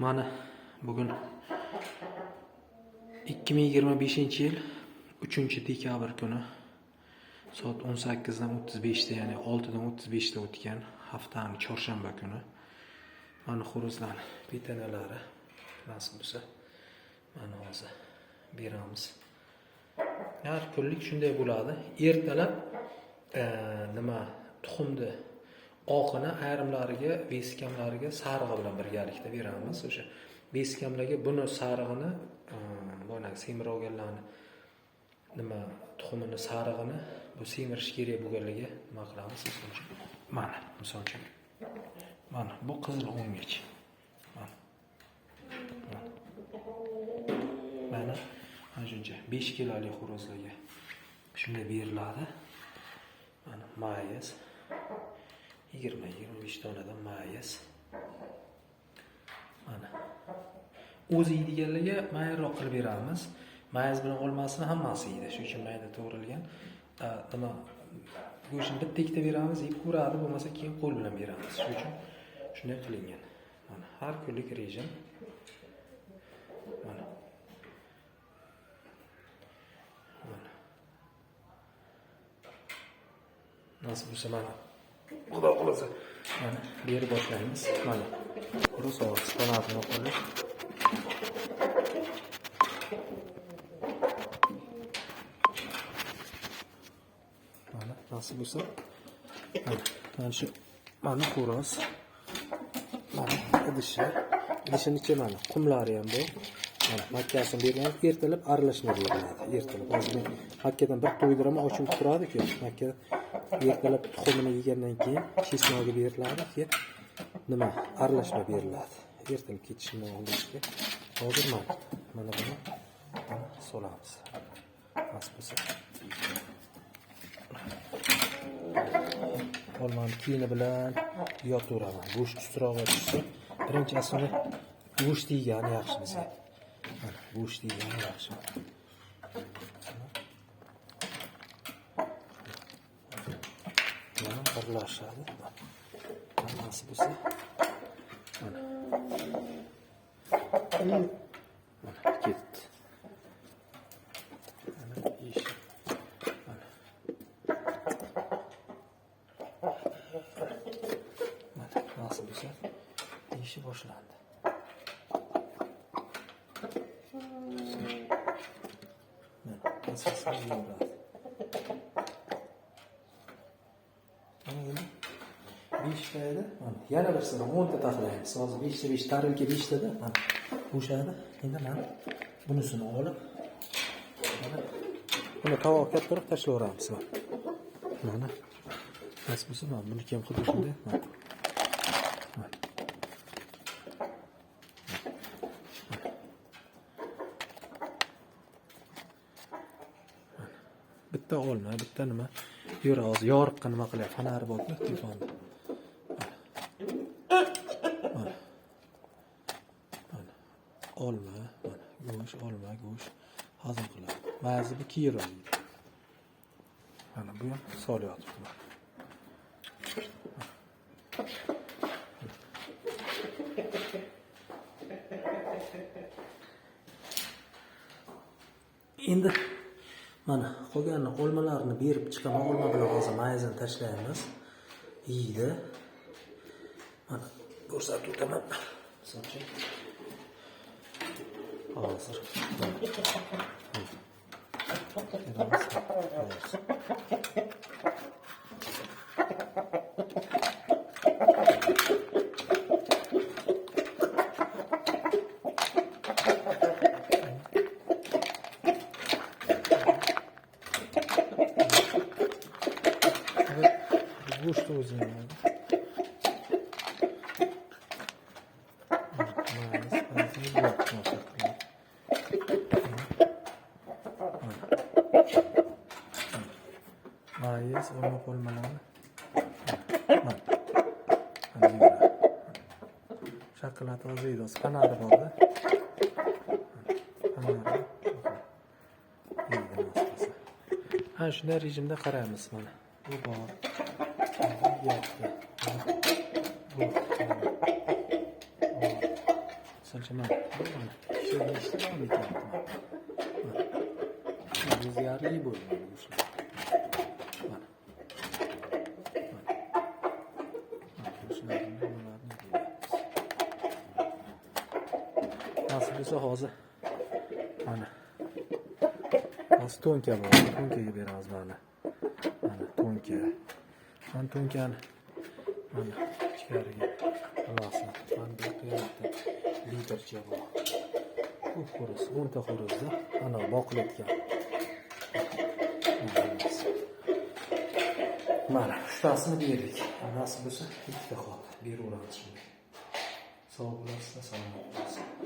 Mana bugun 2025-yil 3 dekabr kuni soat 18:35 da, ya'ni 6:35 da o'tgan haftani chorshanba kuni. Mana xo'rozlarni питания lari, nasib bo'lsa, mana hozir beramiz. Har kunlik shunday bo'ladi. Ertalab nima, tuxumni oqini ayrimlariga, вес i kamlariga sarig'i bilan birgalikda beramiz. O'sha вес i kamlarga buni sarig'ini, boyagi semirib olganlarni nima, tuxumini sarig'ini, bu semirish kerak bo'lganlarga nima qilamiz? Misol uchun, mana, misol uchun, mana bu qizil o'ngich. Mana. Mana. Mana mana shuncha 5 kilolik xo'rozlarga shunday beriladi. Mana mayiz, 20-25 tonadan mayiz. Mana o'zi yeydiganlarga mayinroq qilib beramiz. Mayiz bilan olmasini hammasi yeydi. Shuning uchun mayda to'g'ralgan. Nima, go'shtini bitta ikkita beramiz, yeb ko'radi, bo'lmasa keyin qo'l bilan beramiz. Shuning uchun shunday qilingan. Mana har kunlik rejim. Mana. Mana. Nasib bo'lsa, mana, Xudo xohlasa, mana berib boshlaymiz. Mana xo'roz ovoz qanotini qo'yib. Mana nasib bo'lsa, mana, mana shu, mana xo'roz. Mana idishi. Idishini ichi mana qumlari ham bor. Mana makkasini beriladi, ertalab aralashma beriladi. Ertalab hozir men makkadan bir to'ydiraman, ochib turadi-ku. Makka ertalab tuxumini yegandan keyin чеснок i beriladi, keyin nima, aralashma beriladi. Ertalab ketishimdan oldin. Hozir mana buni, mana solamiz. Nasib bo'lsa. Olmani kiyini bilan yotaveraman. Go'sht ustirog'iga tushsa, birinchi aslida go'sht yegani yaxshi bizga. Mana go'sht yegani yaxshi. Mana birlashadi. Hammasi bo'lsa. Mana. Mana ketdi. Mana ish. Mana. Mana nasib bo'lsa, ishi boshlandi. Mana asosini yeyveradi. Mana endi beshta edi. Mana yana birsini 10 ta taxlaymiz. Hozir beshta, besh tarelka beshtada. Mana bo'shadi. Endi mana bunisini olib, mana buni tovoq kattaroq tashlayveramiz. Mana. Mana. Nasib bo'lsa, mana buniki ham xuddi shunday. Mana. Mana. Bitta olma, bitta nima. Yur, hozir yoriqqa nima qilyapti? Fonari bor-ku telefonda. Mana. Mana. Olma, mana go'sht, olma, go'sht hazm qiladi. Ba'zi bu kiyroq yeydi. Mana bu ham solyapti. Endi mana qolganini, olmalarni berib chiqaman. Olma bilan hozir mayizini tashlaymiz. Yeydi. Mana ko'rsatib o'taman. Misol uchun, hozir. Mana. Beramiz. Hozir. Go'sht o'zi yeydi. Mayiz, mayizini yo'q narsa qiladi. Mana. Mayiz, olma polmalarni. Mana. Mana yeyveradi. Shokolad hozir yeydi. Hozir fonari borda. Fonari. Yeydi nasib bo'lsa. Ha, shunday rejimda qaraymiz mana. Bu bor. Bu yotdi. Mana. Bu mana. Bor. Masalan, mana, mana pishirishda davom etyapti. Mana. Mana ziyarli bo'ldi mana go'shtlar. Mana. Mana. Mana go'shtlarni, nimalarni yeyapmiz. Nasib bo'lsa, hozir mana. Hozir to'nka bor. To'nkaga beramiz mana. Mana to'nka. Mana to'nkani mana ichkariga nimasini. Mana bu yoqda yana bitta lidercha bor. Bu xo'roz, 10 ta xo'rozda ana boqilayotgan. Mana. Mana uchtasini berdik. Nasib bo'lsa, ikkita qoldi. Beraveramiz shunday. Sog' bo'lasizlar, salomat bo'lasizlar.